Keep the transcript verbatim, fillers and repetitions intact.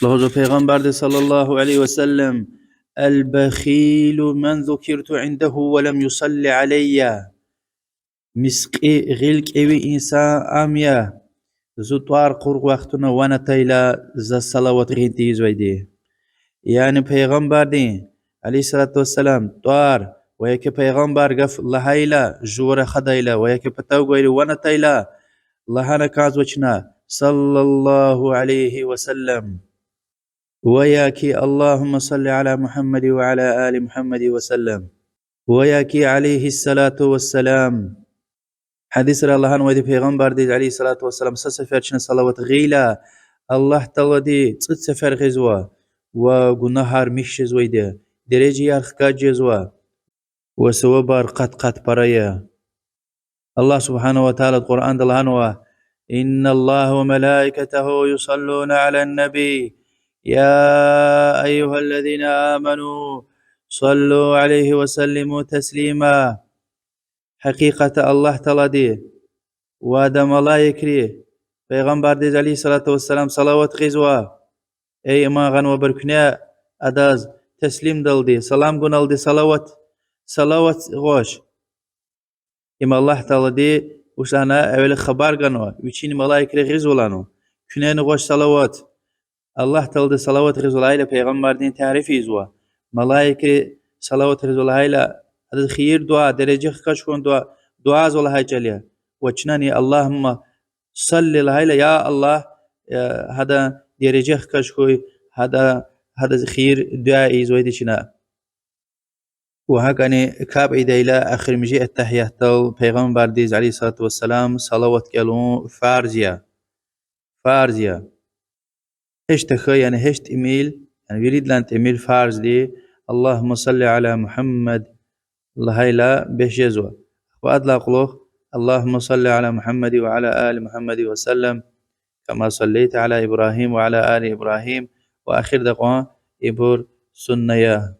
Лугьузва Пайгъамбарди صلى الله عليه وسلم: البخيل من ذكرت عنده ولم يصل علي. Мискьи, гъил кӀеви инсан ам я, зун тӀвар къургъвай вахтунда ван атайла, заз салават гъин тийизвайди. Яни Пайгъамбардин, عليه الصلاة والسلام, тӀвар ва яки Пайгъамбар гаф лагьайла, жува рахадайла ва яки патав гвайри ван атайла, лагьана кӀанзава чна: صلى الله عليه وسلم. Ва яки اللهم صل على محمد وعلى آل محمد وسلم. Ва яки عليه الصلاة والسلام. Гьадисра лагьанвайди Пайгъамбардиз, عليه الصلاة والسلام, са сефер чна салават гъайила, Аллагь Таалади цӀуд сефер гъизва ва гунагьар михьзавайди я, дережаяр хкаж жезва ва савабар къат-къат пара я. Аллагь سبحانه وتعالى Къуръанда лагьанва: إن الله وملائكته يصلون على النبي يا أيها الذين آمنوا صلوا عليه وسلموا تسليما. Гьакъикъатда Аллагь Таалади ва адан малаикри Пайгъамбардиз, عليه الصلاة والسلام, салават гъизва. Эй иман гъанвайбур, куьне адаз теслимдалди, салам гуналди салават, салават гъваш. Им Аллагь Таалади вуч лагьана, эвел хабар ганва, вичин малаикри гъизва лагьана. Куьнени гъваш салават. Аллагь Таалади салават гъизва лагьайла, Пайгъамбардин тариф ийизва. Малаикри салават гъизва лагьайла, адаз хийир-дуьа, дережа хкаж хьун дуьа, дуьазва лагьай чӀал я. Ва чнани اللهم صل лагьайла, я Аллагь, э, гьадан дережа хкаж хьуй, гьада, гьадаз хийир-дуьа ийизвайди чна. Ва гьакӀни капӀ ийидайла эхиримжи аттагьиятдал Пайгъамбардиз, عليه الصلاة والسلام, салават кӀелун фарз я. Фарз я. Гьич тахьай, яни гьич тӀимил, яни виридалай тӀимил фарзди اللهم صل على محمد лагьайла бес жезва. Ахпа адалай кьулухъ اللهم صل على محمد وعلى آل محمد وسلم كما صليت على إبراهيم وعلى آل إبراهيم ва эхирдал кьван ибур сунна я.